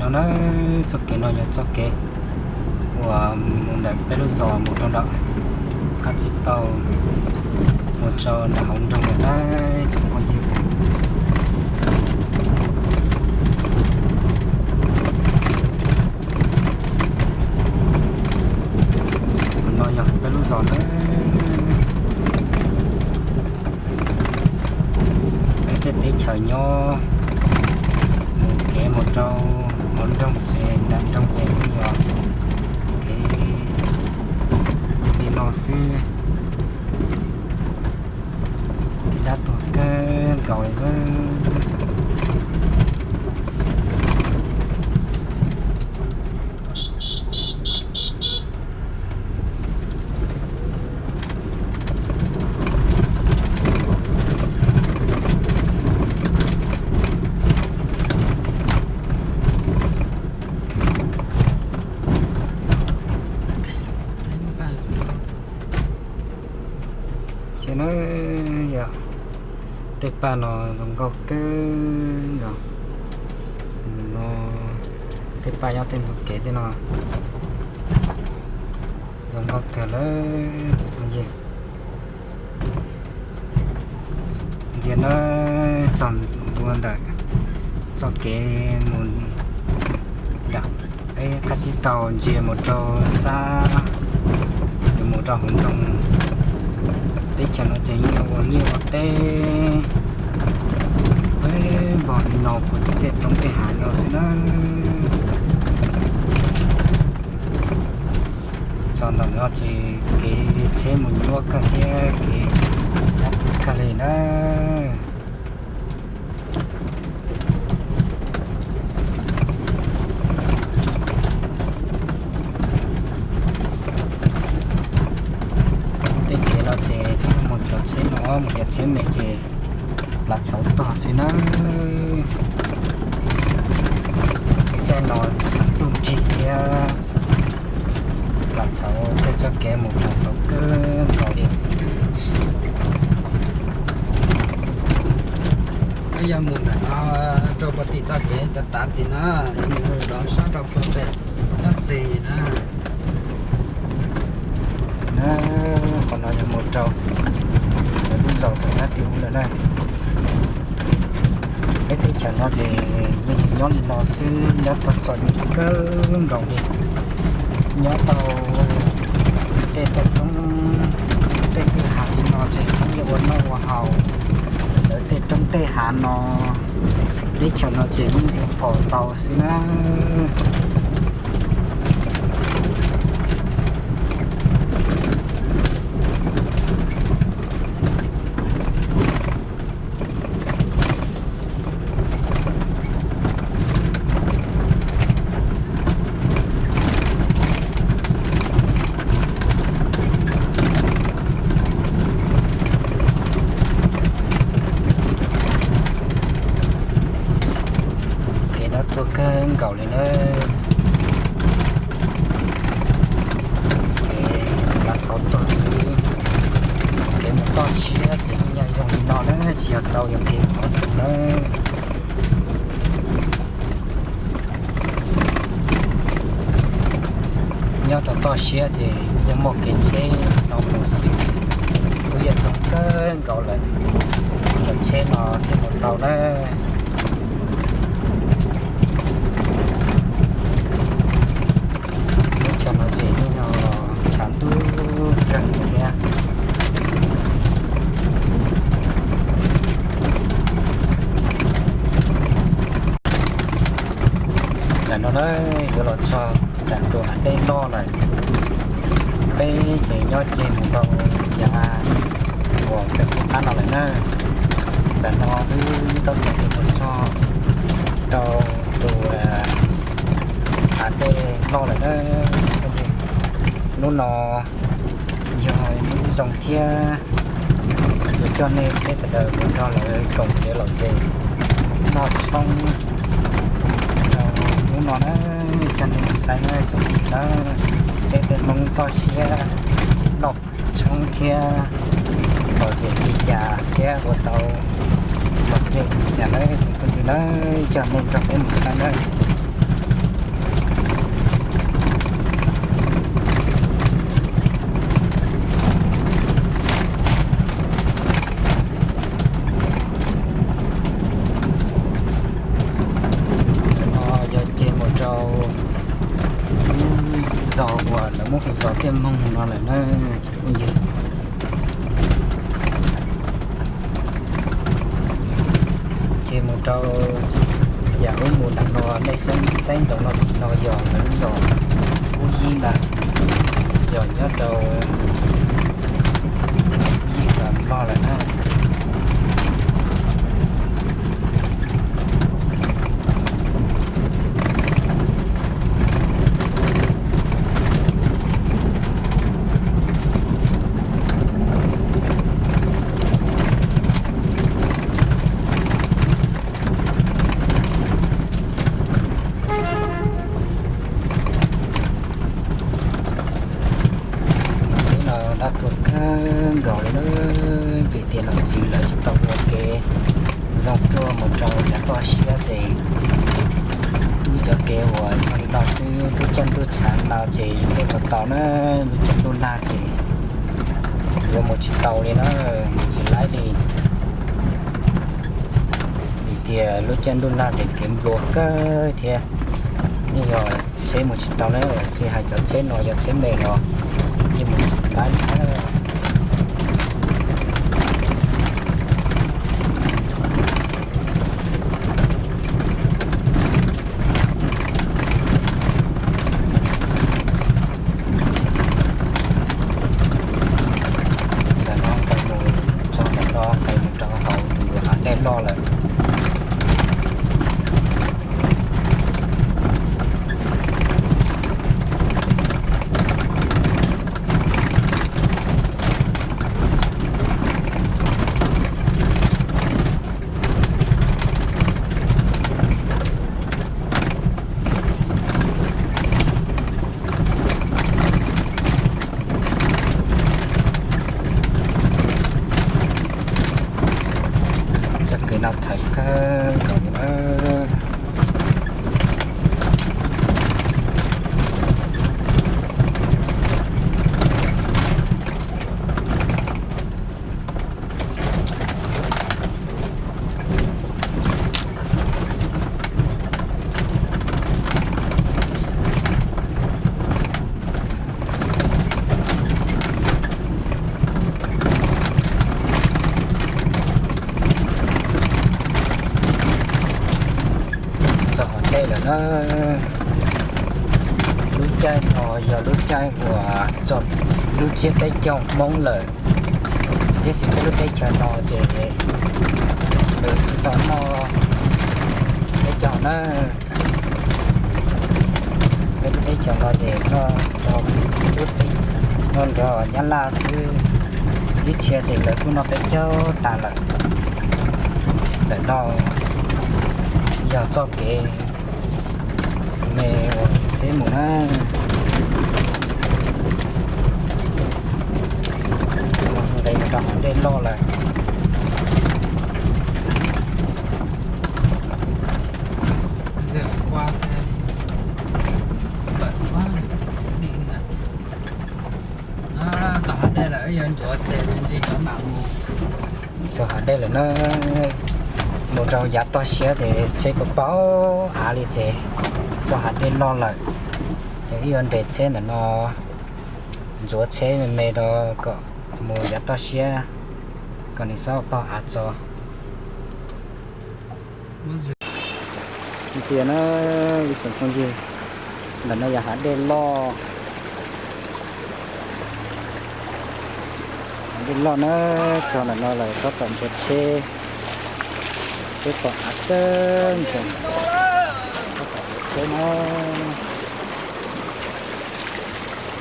No na, txoj kev no yog txoj kev uas mus ntawm peb lub zos mus rau nram qab txib taug mus rau nram hauv nroog lawm na, tsoom phooj ywg. No yog peb lub zos na. Peb tej teb chaws nyob mus kev mus rau hauv nroog ces nram nroog ces yeej yog kev zoo li no xwb. Kev dab tuag kawg nkaus li na. Ces na, yog tej paj no zoo nkauj kawg nkaus no, tej paj nyob tej ntug kev tej no zoo nkauj kawg lawm cov phooj ywg. Ntsia na, txog ntua ntawm txoj kev mus nram qab txib taug ntsia mus rau sab, yuav mus rau hauv nroog. Teb chaws no ces yeej ua liaj ua teb, peb npog li no puag tim tej roob tej hav no xwb na. Txog ntawm no ces kev tsheb mus nyuaj kawg thiab kev dab tuag kawg li na. Tej kev no ces twb mus cov tsheb no, mus cov tsheb me ces plav tshauv tog xwb na. Kev caij no sab ntuj nrig thiab, plav tshauv, tej txoj kev mus plav tshauv kawg nkaus li. Yog mus ntawm no rau puag tim txoj kev tav tav tim no, yog mus rov sab rau puag pem Tab Xis na. Qhov no yog mus rau lawv lub zos Kawm Xab tim ub lawm na. Peb teb chaws no ces yeej nyob li no xwb, nyob tau txom nyem kawg nkaus li. Nyob tau tej toj roob tej kwj ha li no ces yeej ua noj ua haus. Lawv tej roob tej hav no, teb chaws no ces yeej ua kom tau xwb na. Kev dab tuag kawg nkaus li na. Kev plav tshauv tuag xwb. Kev mus toj siab ces yeej nyob zoo li no na, tsis yog tau yog kev qhov twg na. Nyob rau toj siab ces yeej muaj kev tsheb no mus xwb, kuj yog zoo kawg nkaus lawm, cov tsheb no thiaj mus tau na. Teb chaws no ces yeej no tshav ntuj kawg thiab. Ntawm no na, yuav los txog nram tus hav dej loj lawm. Peb ces nyob ceg mus rau yav uas pem qab no lawm na. Ntawm no wb tab tom yuav los txog rau tus hav dej loj lawm na. Hnub no yog hnub zoo thiab, yuav coj nej peb sawv daws mus nrog lawv koom kev lom zem noj tshoob rau hnub no na. Coj nej mus saib na tsoom phooj ywg na, seb peb Hmoob toj siab noj tshoob thiab lom zem li cas thiab ua tau lom zem li cas na tsoom phooj ywg na. Coj nej nrog peb mus saib na. lawm na, tsoom phooj ywg. Ces mus rau yam wb mus ntawm no, nej saib ntsoov no, tim no yog lawv lub zos Kub Yib ntag, yog nyob rau Kub Yib los Nplog lawm na. Tsheb no dab tuag kawg nkaus li na, vim tias nom tswv lawv tsis tau ua kev zoo tuaj mus rau yav toj siab ces tub cov kev uas zoo li no xwb, lub caij ntuj tshav no ces thiaj tau tau na, lub caij ntuj nag ces yuav mus tsis tau li na, mus tsis laib li. Vim tias lub caij ntuj nag ces kev nplua kawg thiab, yeej yog tsheb mus tsis tau na, tsis hais cov tsheb no yog tsheb me los yeej mus tsis laib li na. Ntawm no nqes mus txog ntawm no, nqes mus rau hauv tus hav dej loj lawm. Txoj kev no thaiv kawg nkaus li na. Txog hav dej lawm na. Lub caij no yog lub caij uas txog lub tsiab peb caug Hmoob lawm, tiam sis peb lub teb chaws no ces nws tsis tau noj peb caug na. Peb lub teb chaws no ces noj nrog, noj nrog Nyab Laj xwb, ib txhia ces lawv kuj noj peb caug tas lawm. Ntawm no yog txoj kev me uas tsheb mus na, nqes mus rau hav dej loj lawm. Txog hav dej lawm na, mus rau yav toj siab ces tsheb pab pab av li ces txog hav dej loj lawm. Ces wb yuav nres tsheb ntawm no, ntxuav tsheb me me rau kom mus yav toj siab, kom nws txhob pog av tso. Ntxias na, ib tsoom phooj ywg, ntawm no yog hav dej loj. Hav dej loj na, txog ntawm no lawm tab tom ntxuav tsheb, tsheb pom av kawg nkaus, tab tom ntxuav tsheb na.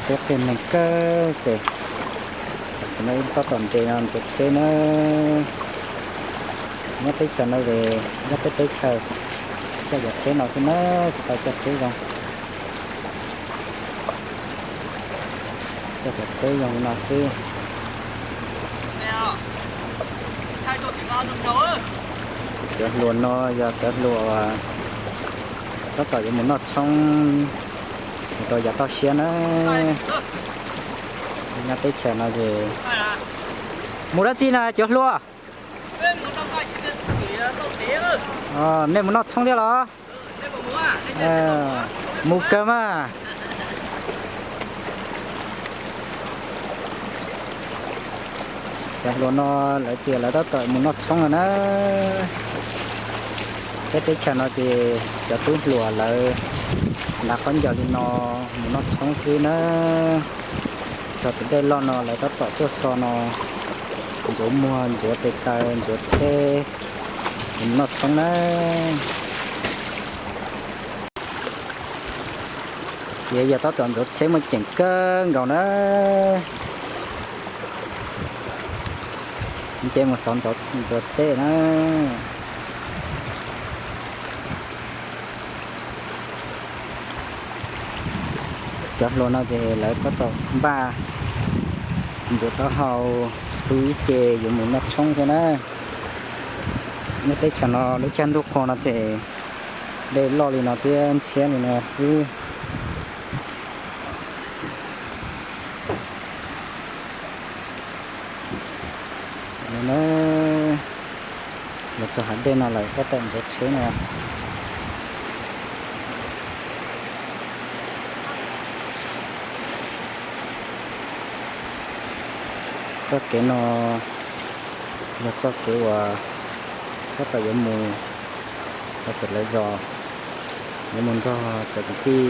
Tsheb qias neeg kawg ces tam sim no tab tom nres no ntxuav tsheb na. Nyob teb chaws no ces nyob peb teb chaws coj cov tsheb no xwb na, tsis tau coj tsheb zoo. Coj cov tsheb zoo li no xwb. Cov hluas no yog cov hluas tab tom yuav mus noj tshoob mus rau yav toj siab na. Nyob teb chaws no ces mus dab tsi na cov hluas? Nej mus noj tshoob thiab los? Mus kawg mas. Cov hluas no lawv tias lawv tab tom mus noj tshoob no na. Peb teb chaws no ces cov tub hluas lawv lav qhov ncauj li no mus noj tshoob xwb na. Txog tus dej loj no lawv tab tom tuaj so no, ntxuav muag, ntxuav tes taw, ntxuav tsheb, mus noj tshoob na. Xiav yog tab tom ntxuav tsheb muaj ceem kawg nkaus na. Nce mus xauv ntxuav tsheb na. Cov hluas no ces lawv tab tom npaj ntxuav taub hau, tu ib ce yuav mus noj tshoob thiab na. Nyob teb chaws no lub caij ntuj qhua no ces dej loj li no thiab ntshiab li no xwb. Los txog hav dej no lawm tab tom ntxuav tsheb no. Txoj kev no yog txoj kev uas tab tom yuav mus txog pem lawv zos, yuav mus nrog cov kwv tij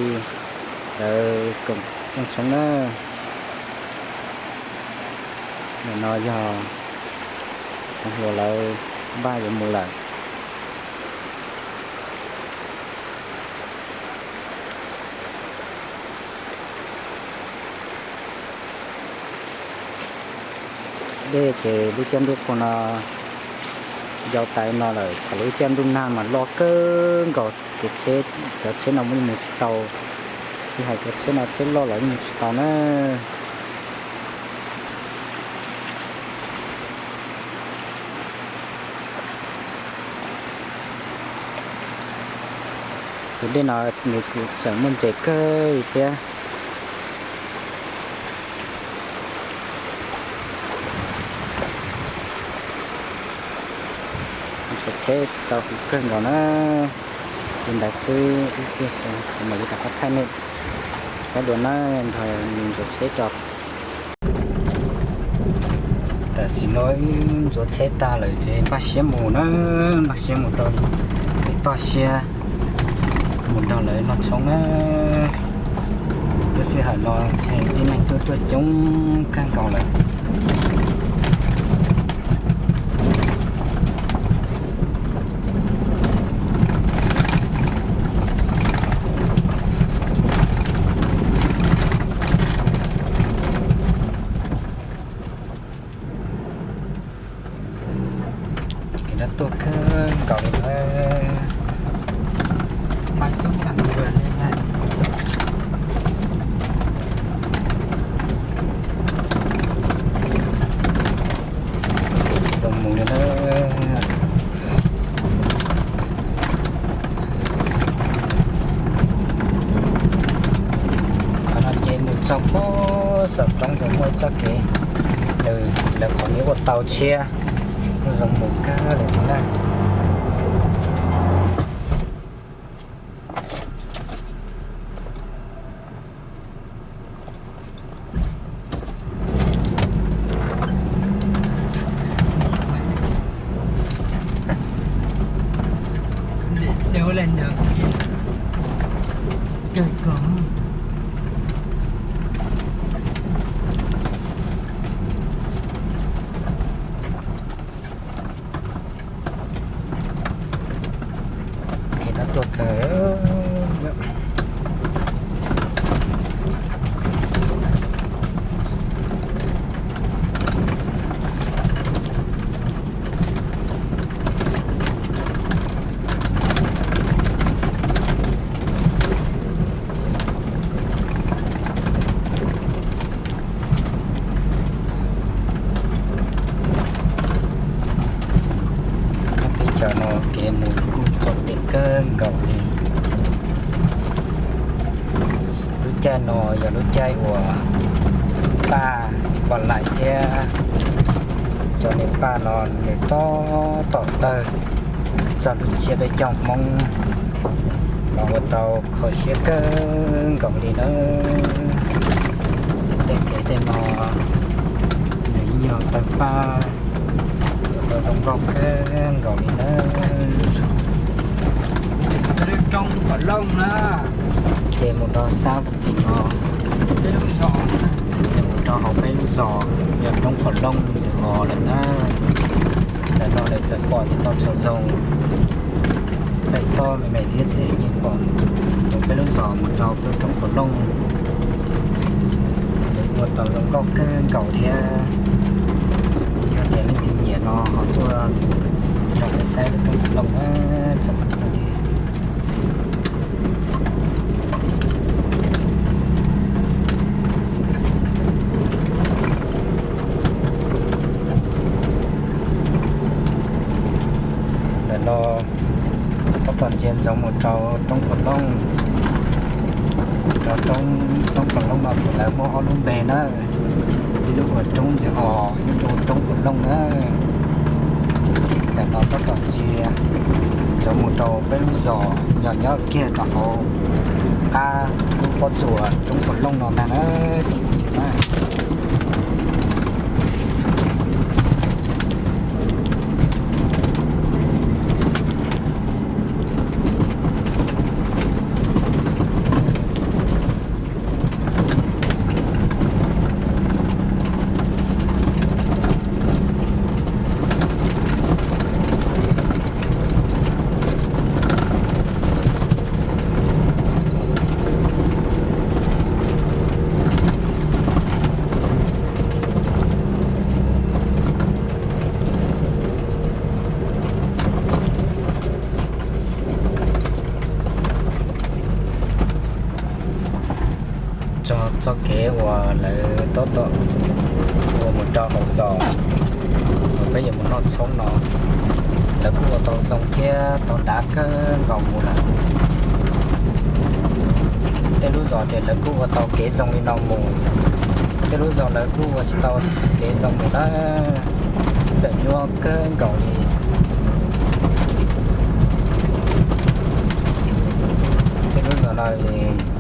lawv koom rooj tshoob na. Nim no yog cov hluas lawv npaj yuav mus lawm. Dej ces lub caij ntuj qhua no yau tas no lawm, thaum lub caij ntuj nag mas loj kawg nkaus, cov tsheb no yeej mus tsis tau, tsis hais cov tsheb no tsheb loj los yeej mus tsis tau na. Tus dej no nws kuj tseem muaj ntses kawg li thiab. Ntxuav tsheb tau huv kawg nkaus na. Li ntawd xwb ib pliag kuv mam li rov qab thaij nej saib dua na, nrog nws ntxuav tsheb rau. Tam sim no wb ntxuav tsheb tag lawm ces npaj siab mus na, npaj siab mus rau pem toj siab mus nrog lawv noj tshoob na. Lub sij hawm no ces tib neeg tuaj tuaj coob kawg nkaus lawm. Kev dab tuaj kawg nkaus li na. Mas xub tag nrho li na. Tsis zoo mus li na. Qhov no ces mus txog puag saum roob ces muaj ib txoj kev, lawv qhov no ua tau tshiab, kuj zoo mus kawg li thiab na. Kev dab tuaj kawg. Teb chaws no kev mus kuj txom nyem kawg nkaus li. Lub caij no yog lub caij uas paj pom laim thiab cov niam paj no nws tab tom tawg txog lub tsiab peb caug Hmoob los ua tau kho siab kawg nkaus li na. Tej kev tej no nws yeej Tawg paj, tau zoo nkauj kawg nkaus li nawb. Roob Pov Looj na. Ces mus rau sab tim no, ces mus rau hauv peb lub zos yog Roob Pov Looj ntxwm os lawm na. Ntawm no lawv txawm pom tsis tau tshua zoo, pem toj me me thiab ces yeej pom tus peb lub zos mus rau peb Roob Pov Looj. Nws ua tau zoo nkauj kawg nkaus thiab. Yog tias leej twg nyiam no ho tuaj nrog peb saib peb Roob Pov Looj na, txog mus txog li. Ntawm no tab tom ntsia ntsoov mus rau Roob Pov Looj. Rau Roob Pov Looj no ces lawv muaj ob lub npe na, ib lub ua Roob Ntxwm Os, ib lub ua Roob Pov Looj na. Ntawm no tab tom ntsia ntsoov mus rau peb lub zos nyob nyob kiag rau hauv qab lub pob tsuas Roob Pov Looj no ntag na, tsoom phooj ywg na. Txoj, txoj kev uas lawv tab tom ua mus rau hauv zos uas peb yuav mus noj tshoob no, lawv kuj ua tau zoo thiab tau dav kawg nkaus mus lawm. Tej lub zos ces lawv kuj ua tau kev zoo li no mus, tej lub zos lawv kuj ua tsis tau kev zoo mus na, txawm nyuaj kawg nkaus li. Tej lub zos no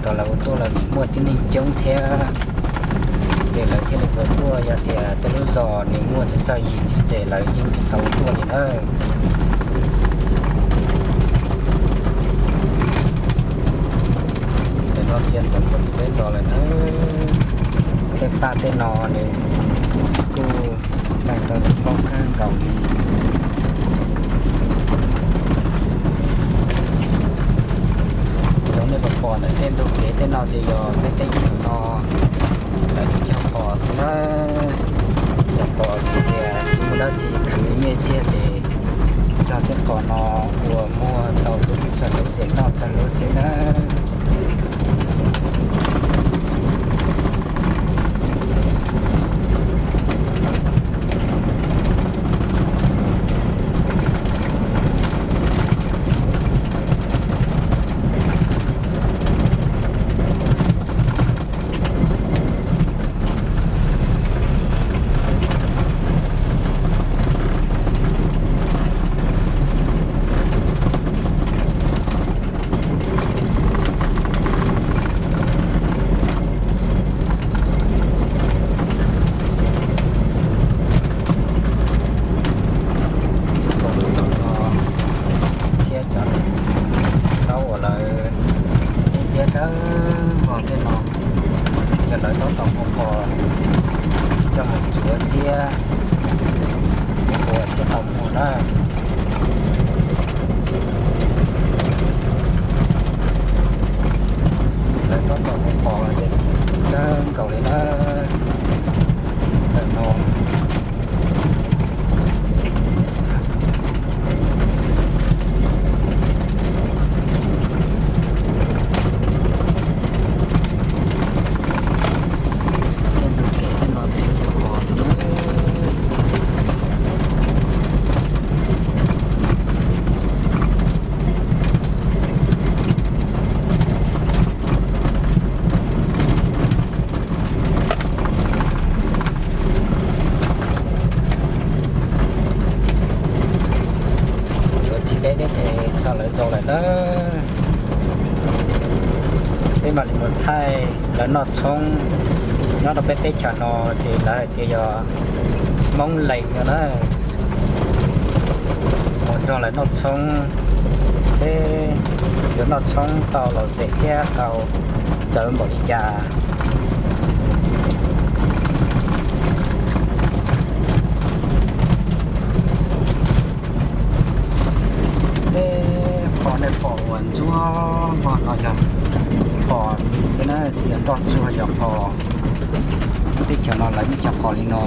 thaum lawv ua tuaj los nws muaj tib neeg coob thiab, ces lawv thiaj li ua tuaj. Yog tias tej lub zos nws muaj tsis txog yim txhiab ces lawv yeej tsis tau ua tuaj li na. Ntawm no ntsia ntsoov mus tim peb zos lawm na. Tej paj tej no nws kuj tau zoo nkauj kawg nkaus li. Zoo nej pom pom ntawm tej ntug kev tej no ces yog peb teb chaws no lawv cog qos xwb na. Cog qos vim tias tsis muaj dab tsi khwv nyiaj txiag ces cog tej qos no ua muag tau lub txog lub ces noj txog lub xwb na. Cov lub xom no thiab cov zaub uas lawv ib xiab dawb vog tej no, ces lawv tab tom ua qos coj mus tsuav xiab ua thiaj tau muag na. Lawv tab tom ua qos ces dawb nkaus li na. Ntawm no tej ntug kev tej no ces ua qos xwb na. Tshuav tsis deb thiab ces txog lawv zos lawm na. Peb mam li mus thaij lawv noj tshoob nyob rau peb teb chaws no ces lawv hais tias yog Hmoob Lees no na, mus nrog lawv noj tshoob, seb yuav noj tshoob tau lom zem thiab tau txawv npaum li cas. Tej qos nej pom uas ntsuab npog no yog qos li xwb na, tsis yog nroj tsuag, yog qos. Teb chaws no lawv yeej cog qos li no,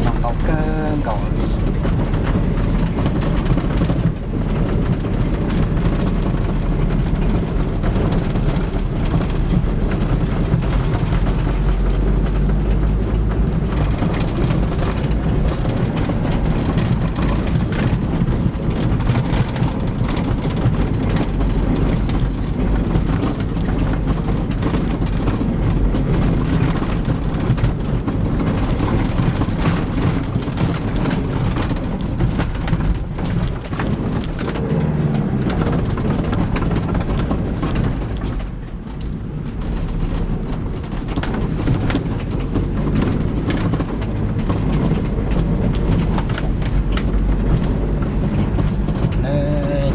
cog ntau kawg nkaus li.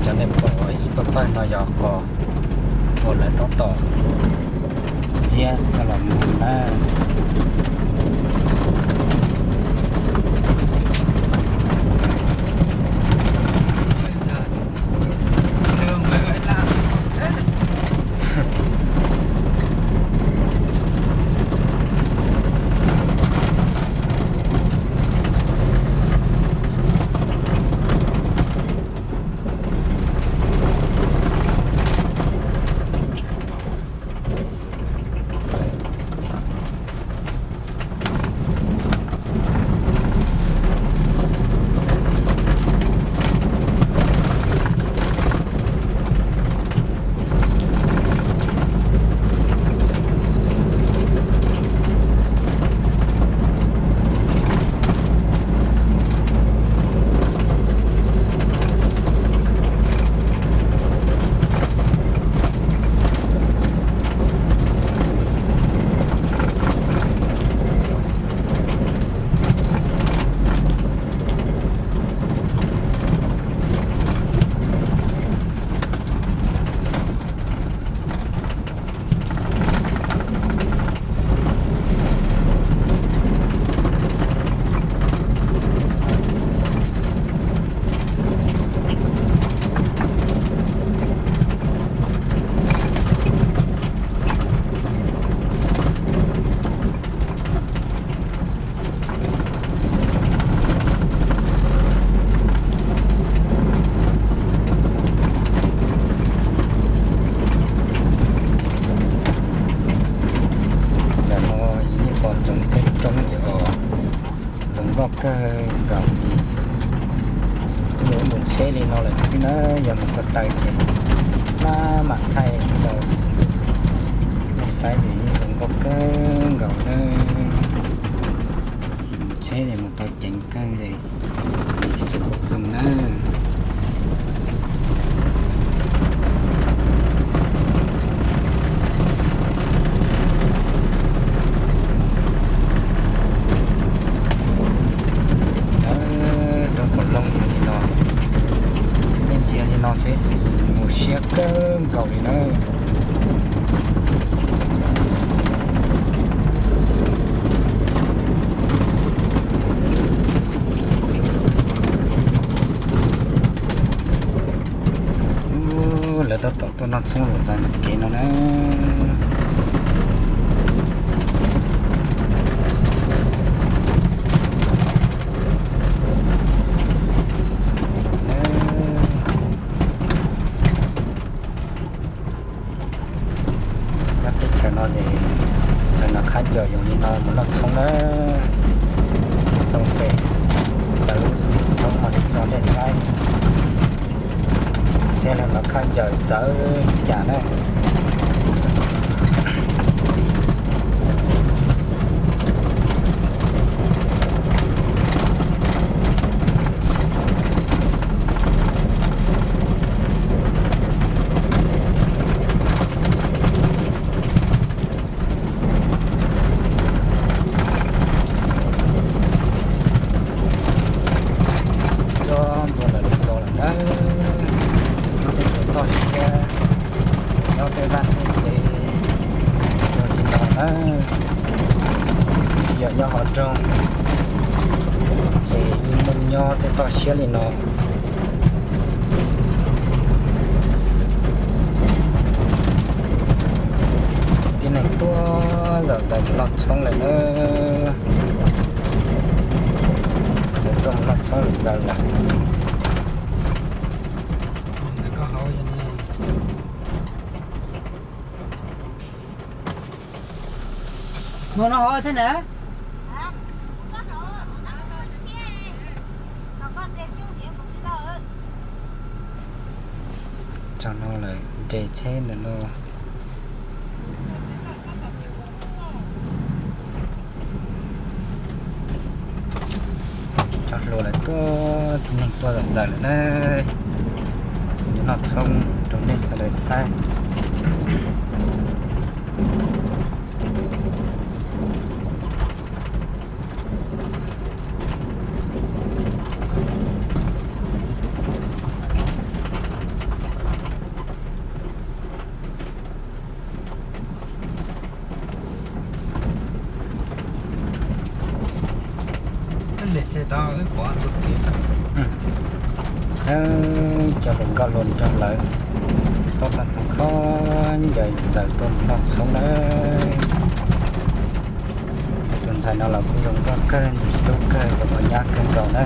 Cov nej pom ib pawg pawg no yog qos uas lawv tab tom ziab coj los mus na. Ntawm no yus yeej pom ntsoov peb roob ntawm os, zoo nkauj kawg nkaus li. Kuv yuav mus tsheb li no lawm xwb na, yog mus ko taw ces maj mam thaij rau nej saib ces yeej zoo nkauj kawg nkaus na. Tab sis mus tsheb ces mus tau ceev kawg ces tsis tshua pom zoo na. Roob Kaus Looj li no, nej ntsia li no xwb xis mus siab kawg nkaus li na. Lawv tab tom tuaj noj tshoob zom zaws ntawm kev no na. Nyob teb chaws no ces lawv nov qhab ncaws zoo li no mus noj tshoob na. Tshoob pem lawv tshoob no tso nej saib, saib lawv nov qhab ncaws txawv li cas na. Ntua lawm los txog lawm na, nyob tej toj siab, nyob tej vaj tej tsev, nyob li no na, tsis yog nyob hauv nroog, ces yeej muaj nyob tej toj siab li no. Tib neeg tuaj zom zaws mus noj tshoob lawm na. Lawv tuaj mus noj tshoob zom zaws lawm. Mus no hov tsheb na. Txog no lawm, nres tsheb ntawm no. Cov hluas lawv tuaj, tib neeg tuaj zom zaws lawm na. Yuav noj tshoob rau nej sawv daws saib. Cov hluas nkauj hluas nraug lawv tuaj tag hnub khaub ncaws zaws tuaj mus noj tshoob na. Tej tus ntxhais no los kuj zoo nkauj kawg, ntxim hlub kawg, zoo ua nyab kawg nkaus na.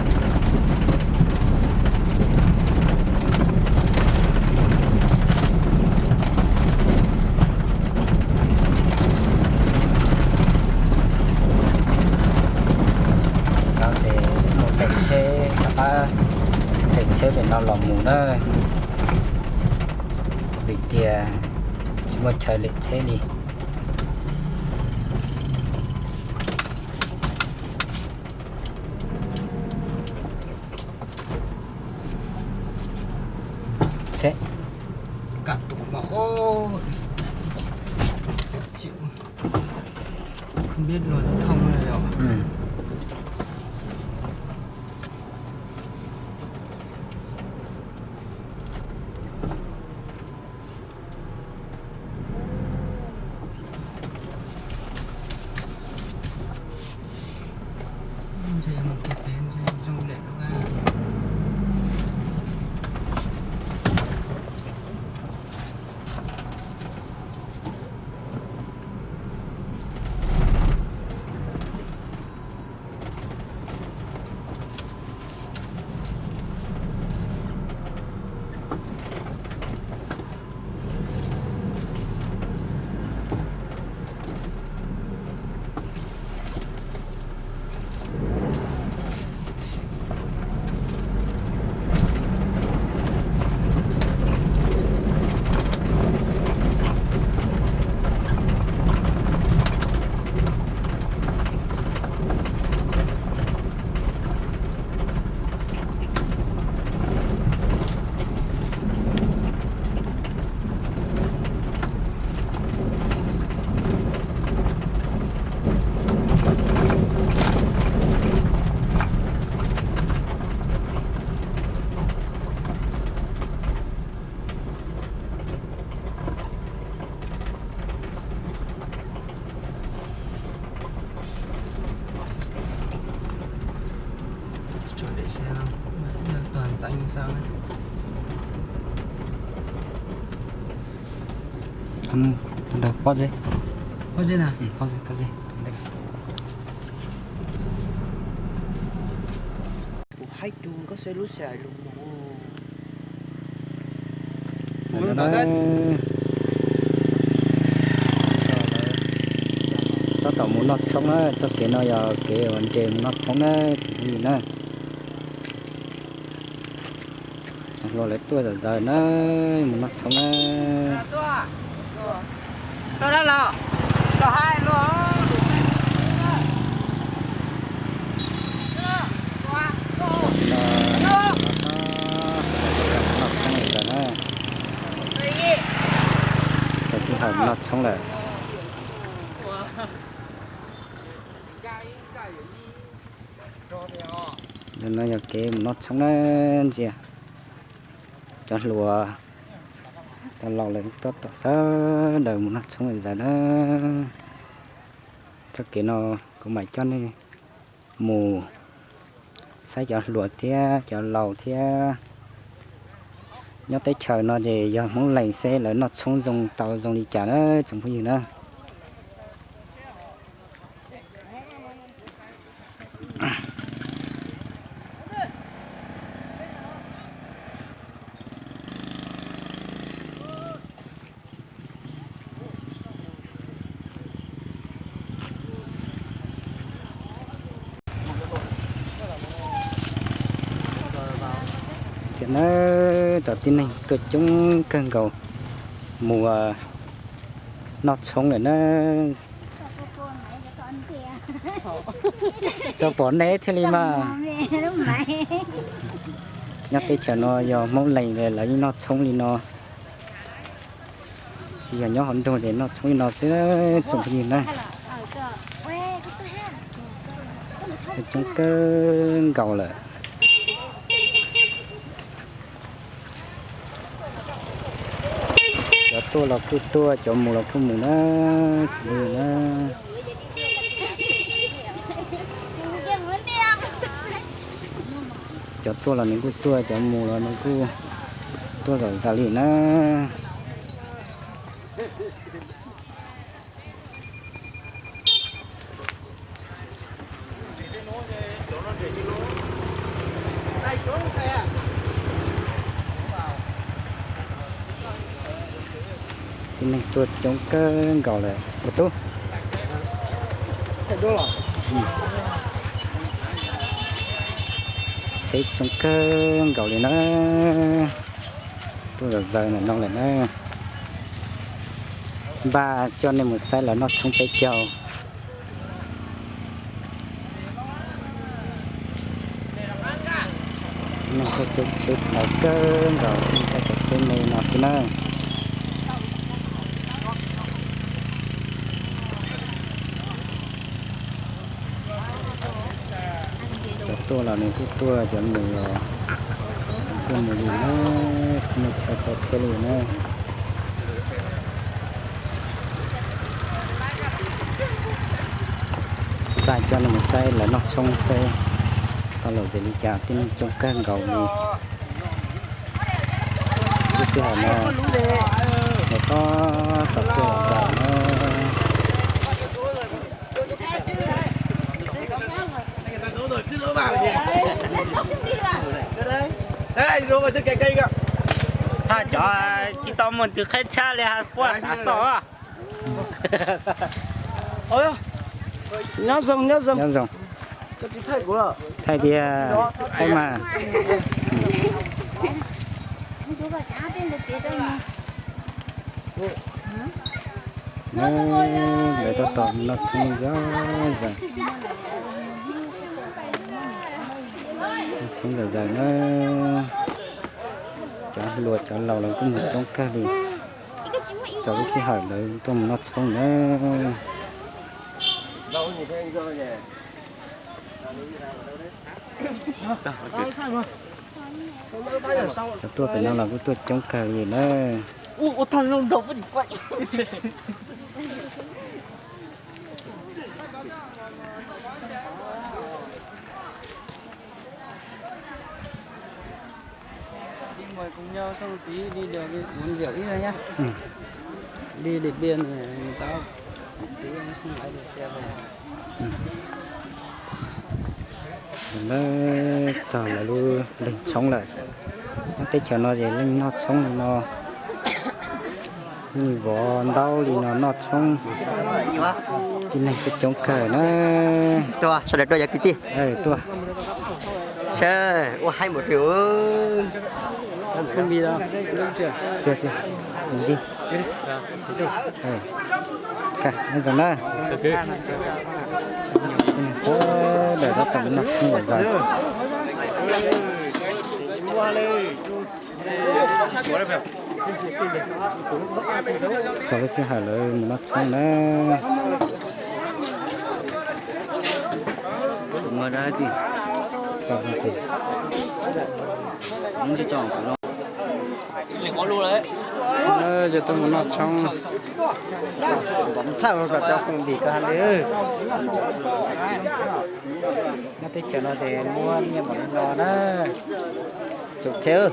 No ces mus nres tsheb, rov qab nres tsheb pem no los mus na, vim tias tsis muaj chaw lem tsheb li. Seb, kam tus mas, o, chịu, không biết luật giao thông này rồi. Ntshe mus kiag pem ntshe zoo lawm lauj. Pob zeb, pob zeb, pob zeb. Kuv haib rau koj saib lub sij hawm lug mus. Tab tom mus noj tshoob na, txoj kev no yog kev uas nres mus noj tshoob na tsoom phooj ywg na. Hluas lawv tuaj zom zaws na, mus noj tshoob na. Tam sim no noj tshoob li ntawd na. Tam sim no noj tshoob lawm. No yog kev mus noj tshoob na, ntsia cov hluas, cov laus lawv tab tom sawv daws mus noj tshoob zom zaws na. Txoj kev no kuv mam coj nej mus saib cov hluas thiab cov laus thiab. Nyob teb chaws no ces yog Hmoob Lees xwb, lawv noj tshoob zoo tau zoo li cas na tsoom phooj ywg na. Txiv na, cov tib neeg tuaj coob kawg nkaus mus noj tshoob lawm na. Tso pom neb thiaj li mas. Nyob teb chaws no yog Hmoob Lees lawv yeej noj tshoob li no. Tsis yog nyob hauv nroog ces noj tshoob li no xwb tsoom phooj ywg na. Coob kawg nkaus lawm. Cov tuaj los kuj tuaj, cov mus los kuj mus na, tsoom phooj ywg na. Cov tuaj los nws kuj tuaj, cov mus los nws kuj tuaj zom zaws li na. Tib neeg tuaj coob kawg nkaus lawm ua tub. Tsheb coob kawg nkaus li na. Tuaj zom zaws ntawm no lawm na. Npaj coj nej mus saib lawv noj tshoob peb caug. Neeg tuaj coob tsheb ntau kawg nkaus, neeg tuaj cov tsheb me no xwb na. Cov tuaj los nws kuj tuaj, cov mus los nws kuj mus li na, tsis muaj chaw tso tsheb li na. Npaj coj nej mus saib lawv noj tshoob seb tau lom zem li cas, tib neeg coob kawg nkaus li. Lub sij hawm no lawv tab tom tuaj zom zaws na. Cov tsis tau muaj tus qheb tshab li has puab xav soj. Nyob zoo, nyob zoo. Nyob zoo. Thaij tiag, thaij mas. Lawv tab tom noj tshoob zom zaws. Noj tshoob zom zaws na. Cov hluas cov laus lawv kuj mus coob kawg li. Txaus lub sij hawm lawv tuaj mus noj tshoob na. Cov tuaj pem no los kuj tuaj coob kawg li na. Đi mời cùng nhau sau một tí đi được uống rượu ít thôi nhá. Đi Điện Biên thì người ta tí không lái được xe về. Lawv txog lawv lub leeg tshoob lawm. Nyob teb chaws no ces leej noj tshoob li no, nyiaj vov ntaub li no noj tshoob. Tib neeg kuj coob kawg na. Tuaj, sawv daws tuaj yog kwv tij. Tuaj. Sawv ua haib npaum twg. Tsis, tsis, mus li. Nyob zoo na. Tib neeg sawv daws tab tom noj tshoob zom zaws. Txaus lub sij hawm lawv mus noj tshoob na. Yog tuaj mus noj tshoob. Npam phaj ua kom cov foom dim ko ha lwm. Nyob teb chaws no ces muab nyiaj npaum no na. Tsum thiab.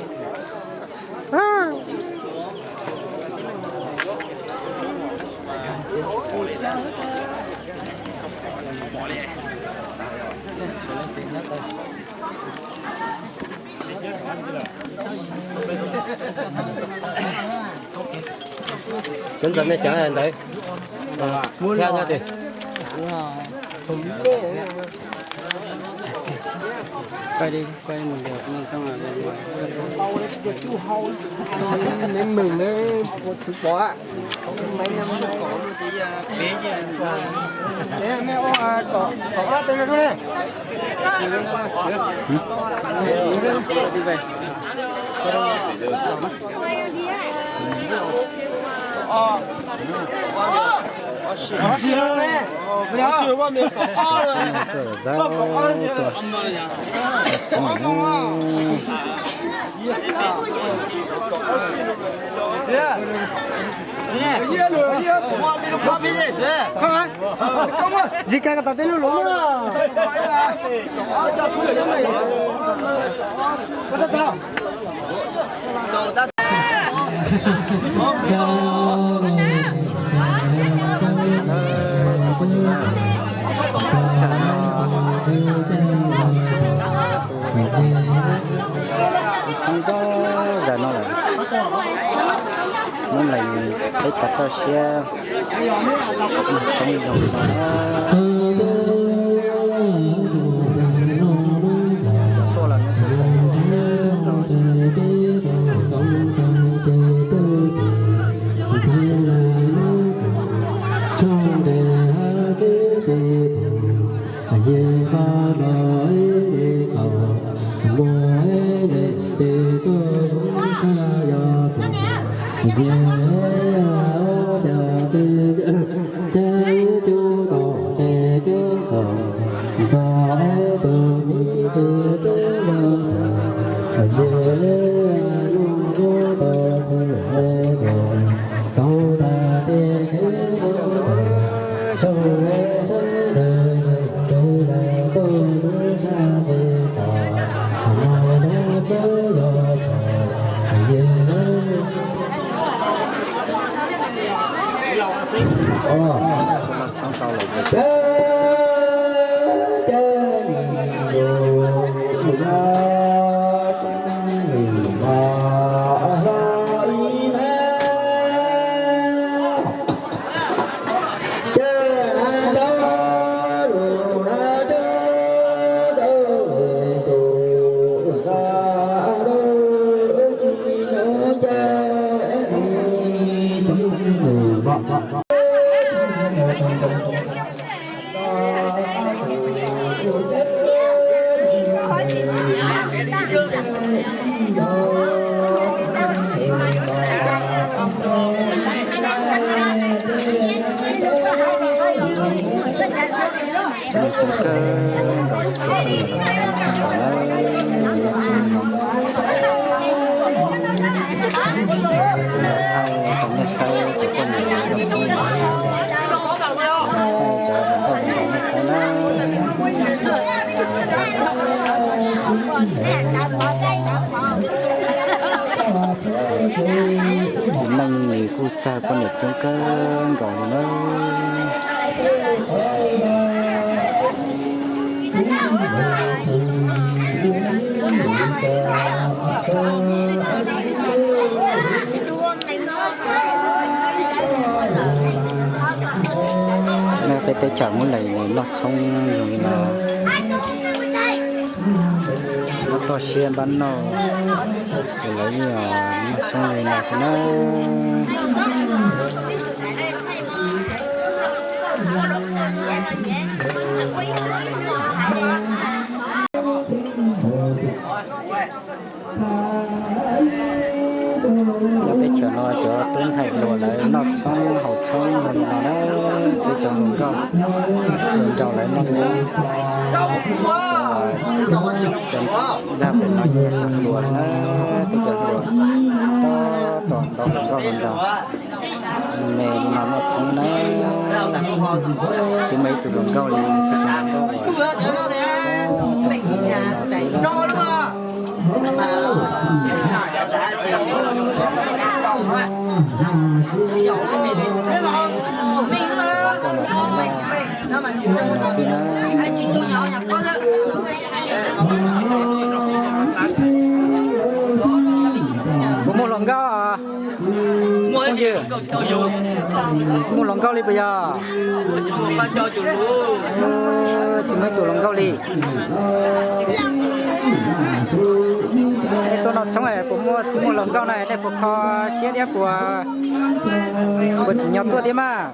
Cov ntawd me cov ntawd. Quay đi, quay một lượt, nếm mừng với chú bò ạ. Tshoob txog zag no lawm, muab lees peb cov toj siab tshoob zoo no. Nws tseem kawg nkaus cov poj niam los tau noj tshoob no. Tsis muaj thaj ua tau nej saib cov poj niam noj tshoob no ces, cov hluas nkauj nraug nej saib na. Txiv neej nws kuj txawg poj niam coob kawg nkaus li na. Peb teb chaws muab lees noj tshoob zoo li no. Muab toj siab npab noj, ces lawv yeej noj tshoob li no xwb na. Nyob teb chaws no cov tub ntxhais hluas lawv noj tshoob haus tshoob zoo li no na, peb cov hluas nkauj hluas nraug lawv noj tshoob. Ntxag pem no ces cov hluas na, cov hluas tab tom ntaus hluas nkauj los ntaus. Me no muaj tshoob na, tsis muaj ib tug hluas nkauj li, tsis muaj hluas nkauj li. Puas muaj hluas nkauj? Tsis muaj hluas nkauj li puas yog? Tsis muaj ib tug hluas nkauj li. Nej tuaj noj tshoob puas muaj, tsis muaj hluas nkauj na, nej puas kho siab thiab puas, puas tsim nyog tuaj thiab mas?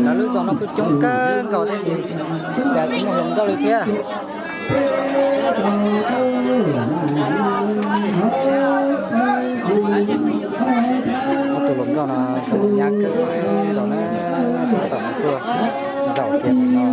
Lawv lub zos no kuj coob kawg nkaus thiab xwb, cas tsis muaj hluas nkauj li thiab. Ob tug hluas nkauj no zoo nyab kawg nkaus na, tab tom tuaj zaum kiag no.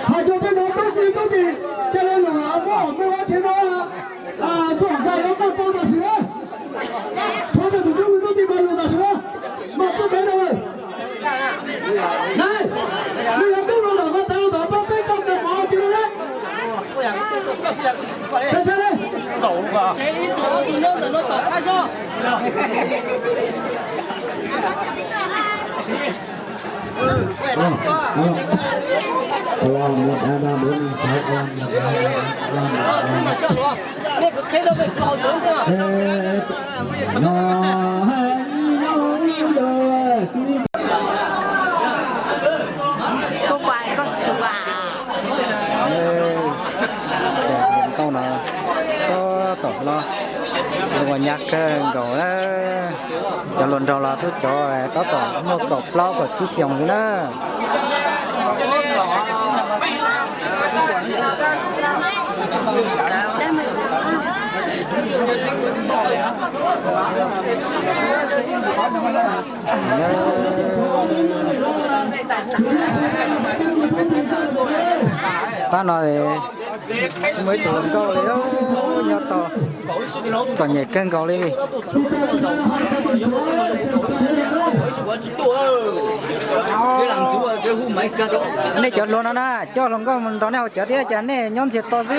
Hais rau peb cov tub ki tub ki, ca le lwm muaj muaj ua tsev no, txhua hom kais yuav muaj rau tam sim na. Tshuav rau tus tub ki tub ki mas lus tam sim na, mas txoj kev rau lawm. Nai, nej cov tub los lawm ko tas los tom pab peb rau kawg mov tsis li na. Sai sai li. Tus hluas nkauj no tab tom los ua nyab kawg nkaus na. Cov hluas nraug los twb cov tab tom muaj kaum plaub kaum tsib xyoos xwb na. Pab no tsis muaj ib tug hluas nkauj li, nyob tau txom nyem kawg nkaus li. Nej cov hluas no na, coj hluas nkauj mus nrog nej haus cawv thiab cas nej nyob ntxias to xwb.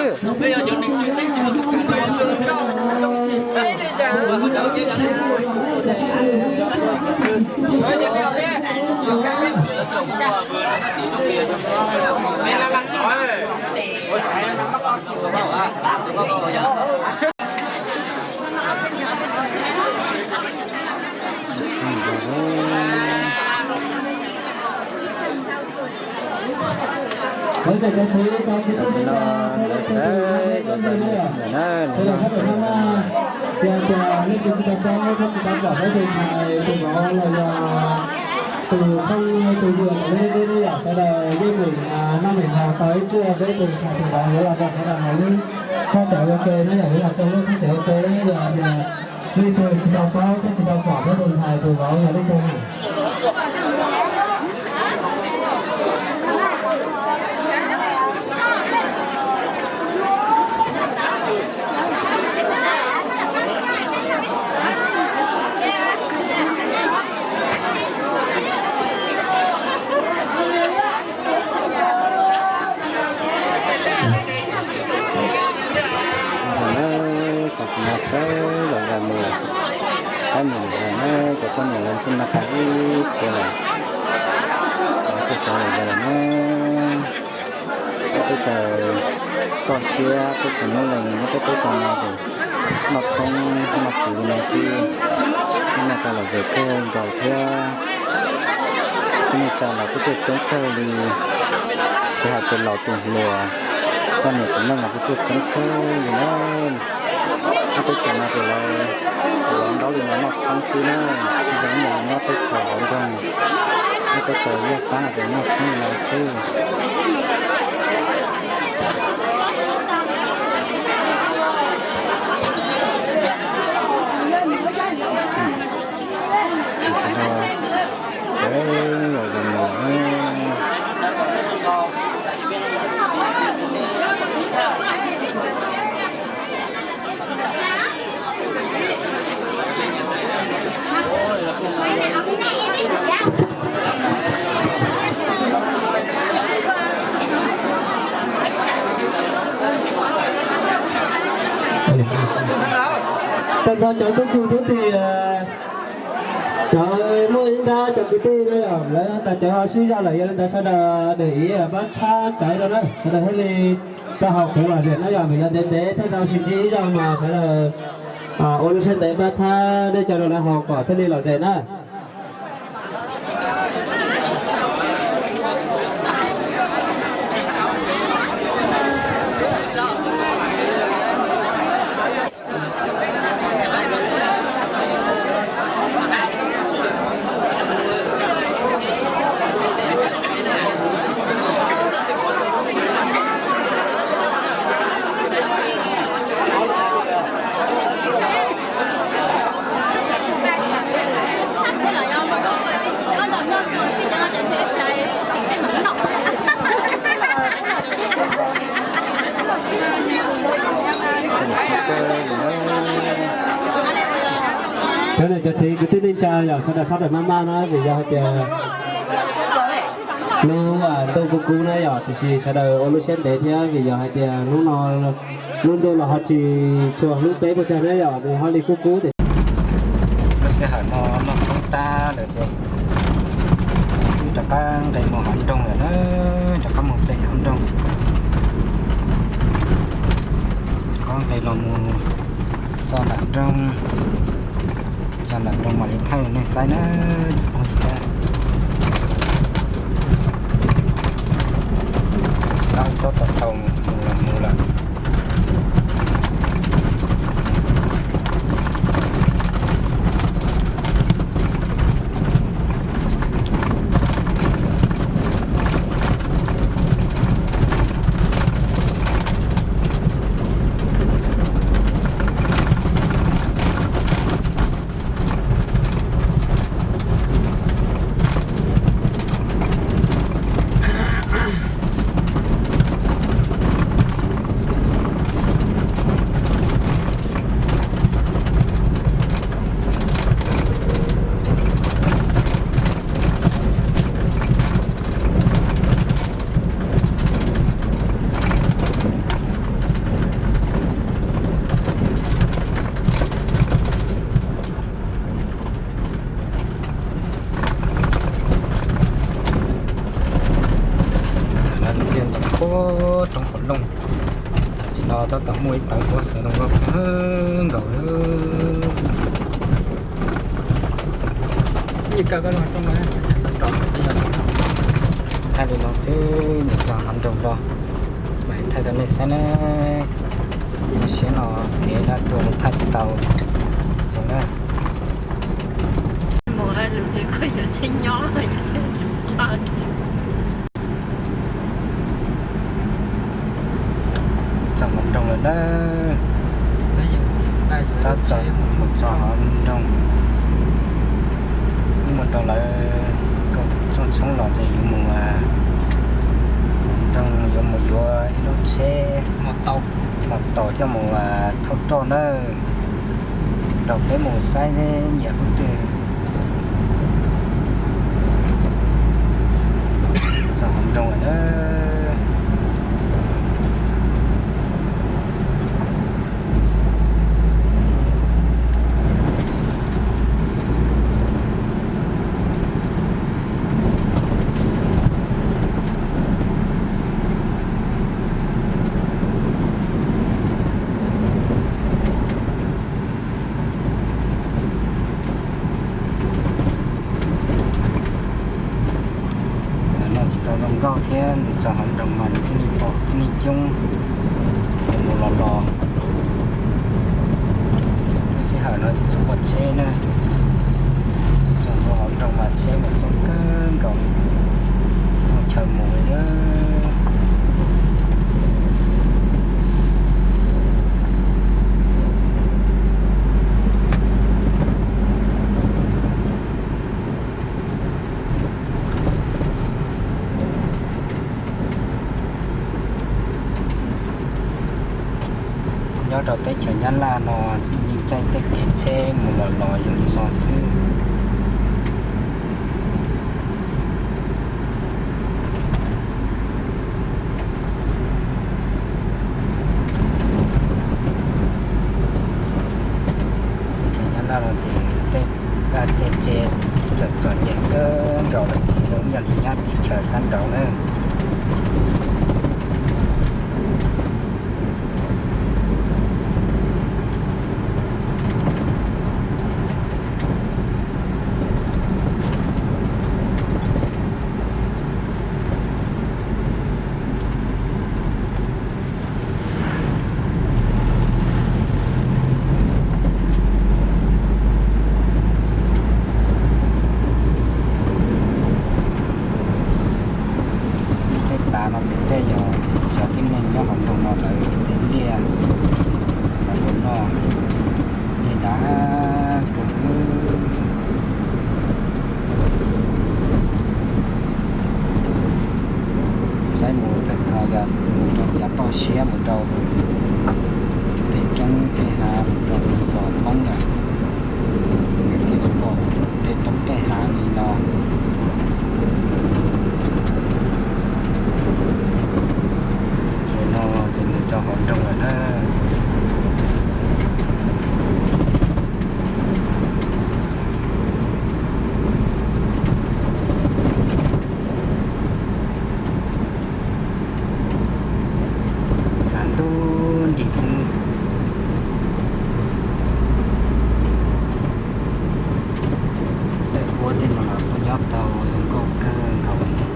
Tam sim no lawv xav zom zaws na, lawv no xav zom zaws na. Tias tias leej twg tsis tau paub thiab tsis tau pom peb tus ntxhais tus vauv los yog tus phooj tus ywg los nej tej yam sawv daws yeej meem noj meem haus tau ib pliag, peb tus ntxhais tus vauv yuav los rau sawv daws haus lub khaub cawv ua ke na, yog yuav los rau lub khaub cawv ua ke, yog tias leej twg tsis tau paub thiab tsis tau pom peb tus ntxhais tus vauv yog leej twg na. Tam sim no xav zom zaws mus, saib mus zom zaws na, cov poj niam lawv kuj noj qab ib txhia lawm, kuj xav zom zaws lawm na. Peb teb chaws toj siab, teb chaws noob lees, peb teb chaws no ces noj tshoob noj kwv li no xwb. Tib neeg tau lom zem kawg nkaus thiab. Tib neeg tsa los kuj tuaj coob kawg li, tsis hais tus laus tus hluas, poj niam txiv neej los kuj tuaj coob kawg li na. Nyob teb chaws no ces lawv lov nraub li no noj tshoob xwb na, tsis zoo li nyob teb chaws hauv nroog, nyob teb chaws yaj xab no ces noj tshoob li no xwb. Tam sim no sawv los zaum mus. Tag nrho cov tub kwv tub tij, cov muaj ib nrab cov kwv tij na yom, lawv tas cov ho sib zog lawm, yog li ntawd sawv daws nws ib pab txhawb txhawb rau na, sawv daws thiaj li tau haum kev lom zem na yom, vim yog ntev ntev thiaj tau sib ntsib ib zaug mas sawv daws ua lub siab ntev pab txhawb nej cov rau lawv haus kom thiaj li lom zem na. Cov niam cov txiv kwv tij neej tsa yom, sawv daws txhob rawm maj maj na, vim yog hais tias lub ntuj kub kub na yom, tiam sis sawv daws ua lub siab ntev thiab, vim yog hais tias hnub no lub ntuj los ho tsis tshua hlub peb pes tsawg na yom, nws ho li kub kub tiam. Lub sij hawm no noj tshoob tag lawm ces wb rov qab nqes mus hauv nroog lawm na, rov qab mus pem hauv nroog. Rov qab nqes los mus txog nram nroog, txog nram nroog mam li thaij nej saib na, tsis phooj ywg na. Tam sim no tab tom tau mus los mus lawm. Lawv ntsia ntsoov puag roob qhov looj. Tam sim no tab tom muaj ib tawv pob xav zoo nkauj kawg nkaus. Thaij li no xwb, nim txog hauv nroog los mam thaij rau nej saib na. Lub siab no kev dab tuag li thaij tsis tau zoo na. Txog hauv nroog lawm na. Tab tom mus txog hauv nroog, wb mus rau lawv kaum tshoob tshoob los ces yuav mus nroog, yuav mus yuav ib lub tsheb maus taus coj mus thauj roj na. Nrog peb mus saib nyiam lub twg. Txog hauv nroog lawm na. Zoo nkauj thiab ntxim txog hauv nroog mas nws thiaj li pom tib neeg coob, mus los los. Lub sij hawm no tsis tshua pom tsheb na, txog ntua hauv nroog mas tsheb mas coob kawg nkaus li, tsis muaj chaw mus li. Nyob rau teb chaws Nyab Laj no yeej caij tej kev tsheb mus los los zoo li no xwb. Teb chaws Nyab Laj no ces tej vaj tej tsev txawm txom nyem kawg nkaus lawm, tsis zoo ib yam li nyob teb chaws sab nraud na. Tej tav no ces tej yog cov tib neeg nyob hauv nroog no lawv tej liaj, lawv ua noj, liaj dav kawg. Saib mus pem no yog mus rau yav toj siab mus rau tej roob tej hav mus rau zos Hmoob na, nws thiaj li pom tej roob tej hav li no. Ces no ces mus rau hauv nroog lawm na. Tshav ntuj nti xwb. Tej huab tej no los kuj nyob tau zoo nkauj kawg nkaus li.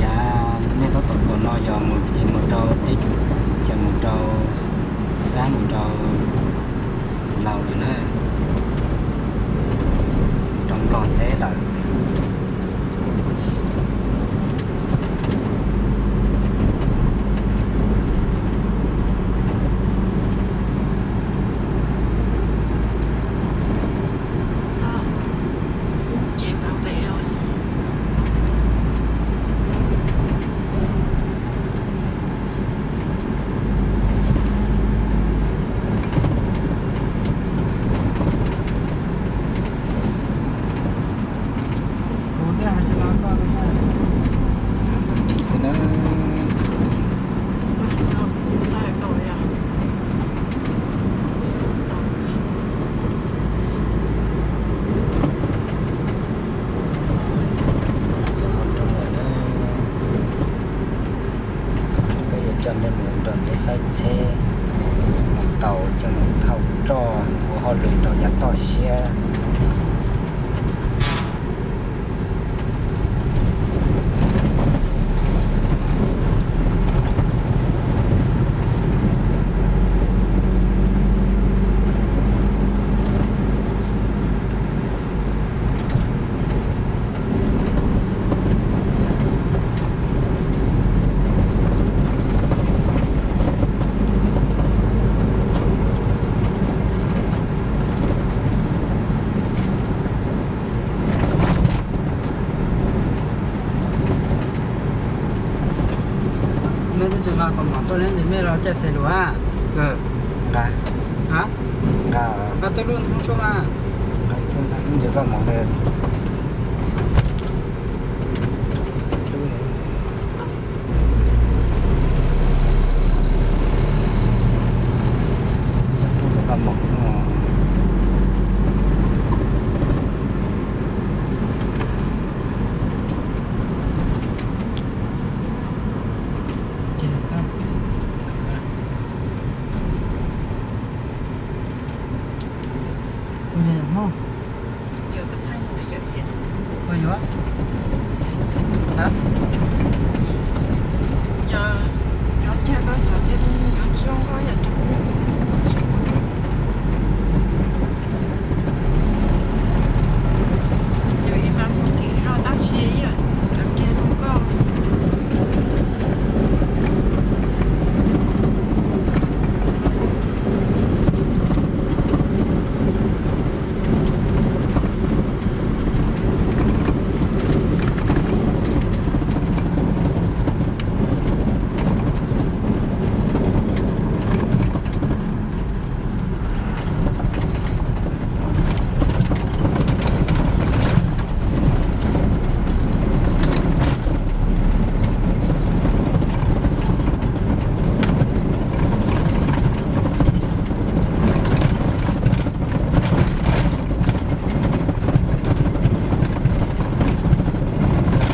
Yav nej tab tom pom no yog mus ces mus rau teb, ces mus rau sab mus rau laus lawm na, rau Nplog teb lawm. Kuv thiaj hais tsis los koj xwb na. Peb yuav coj nej mus nrog peb saib tsheb, mus tau coj mus thauj roj ua hauj lwm rau yav toj siab. Neb twb tsis nqa kaus mom tuaj, neb ntsis mej los caij xes lus a. Nqa, nqa, nqa tuaj lub ntoo suab mas. Nqa ib ntsis koj mom. Ua li hmoob,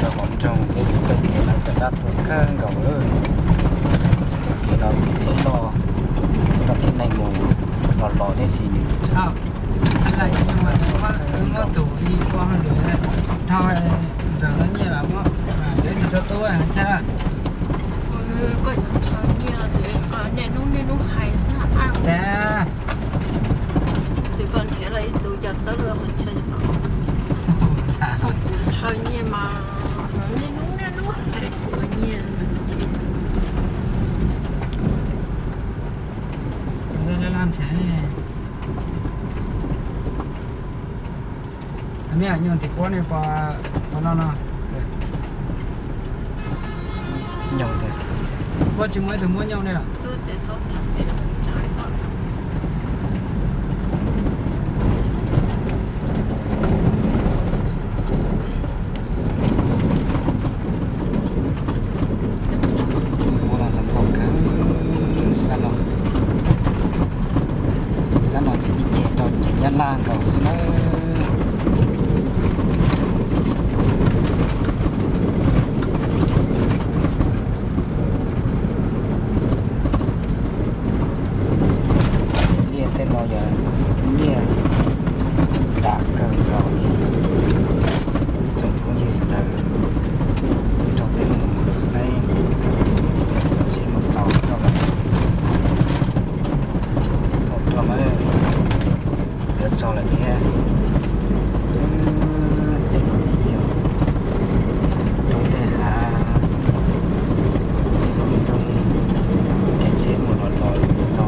Rau hauv nroog thiab xwb, txoj kev no ces dab tuag kawg nkaus lawm. Txoj kev no tsheb loj, loj thiab neeg mus los los thiab xwb nws. Muab tus ib ua dhau, zaws no nyiaj mas muab, lawv tus rau tub chab. Koj nyiaj, niaj hnub niaj hnub hais xwb. Txawm koj nrhiav los ib tug cov txawb lawm qhov chaw, kuv ntshaw nyiaj mas niaj hnub niaj hnub hais kuv nyiaj. Nyob tim kuab ne, pom no no. Nyob tiag. Kuab tsis muaj ib tug muab nyob ne los? Ua los tau npaum kawg, sab no, sab no ces ib ce rau ces Nyab Laj nkaus xwb na. Liaj tej no yog liaj dam kawg nkaus li. Ib tsoom phooj ywg sawv daws, nrog peb mus saib tsheb mus tau rau lawm, tau rau lawm, yuav txog lawm thiab. Tej no ces yog roob tej hav, nroog, kev tsheb mus los los no.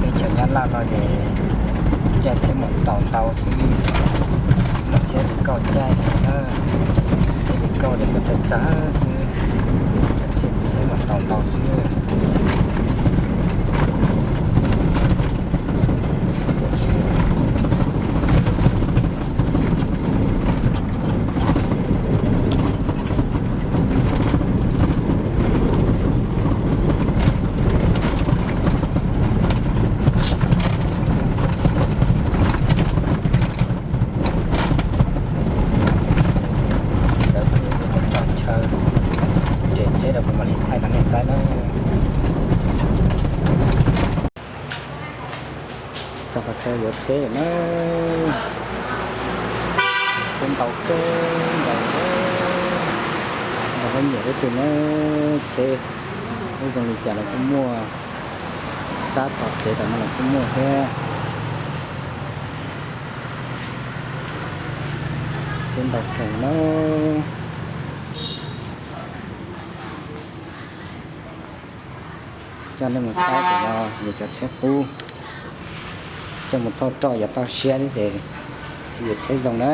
Peb chaws Nyab Laj no ces caij tsheb mus tau ntau xwb, tsheb li kauj caij na, tsheb li kauj ces muaj txawj txawj xwb, caij tsheb mus tau ntau xwb. Lawv xwb kuv mus txog chaw nres tsheb rau kuv mam li thaij rau nej saib na. Txog qhov chaw yuav tsheb lawm na. Tsheb ntau kawg nkaus, nkaus peb nyiam lub twg na. Tsheb ub zoo li cas los kuj muaj, sab tom tsev tom no los kuj muaj thiab. Tsheb ntau kawg na. Coj nej mus saib tam no yog cov tsheb qub, coj mus thauj roj yog tau siab thiab ces tsis yog tsheb zoo na.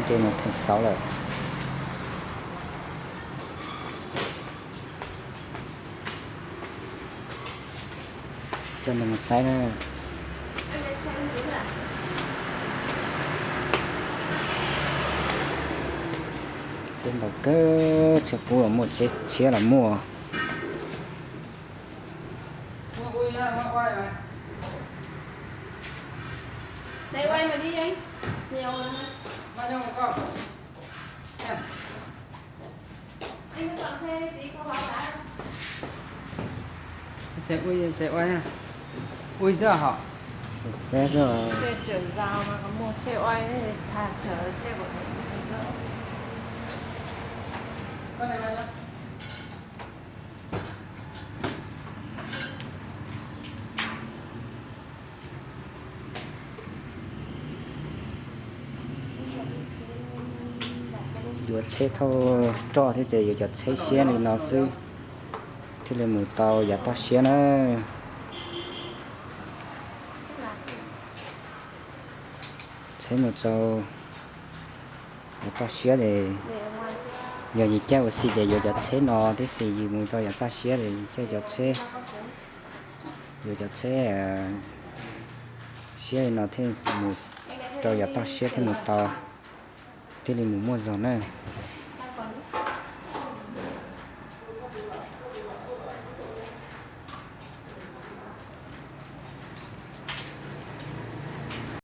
Nce mus theem xauv lawm. Coj nej mus saib na. Tsheb ntau kawg, tsheb qub los muaj, tsheb tshiab los muaj. Ua ib zaj hom. Yuav tsheb thauj roj thiab ces yuav cov tsheb siab li no xwb thiaj li mus tau yav toj siab na. Tsheb mus rau yav toj siab ces yog yus caij ua si ces yuav cov tsheb no tib si, yus mus rau yav toj siab ces yus caij cov tsheb, yuav cov tsheb siab li no thiaj mus rau yav toj siab thiaj mus tau, thiaj li mus muaj zog na.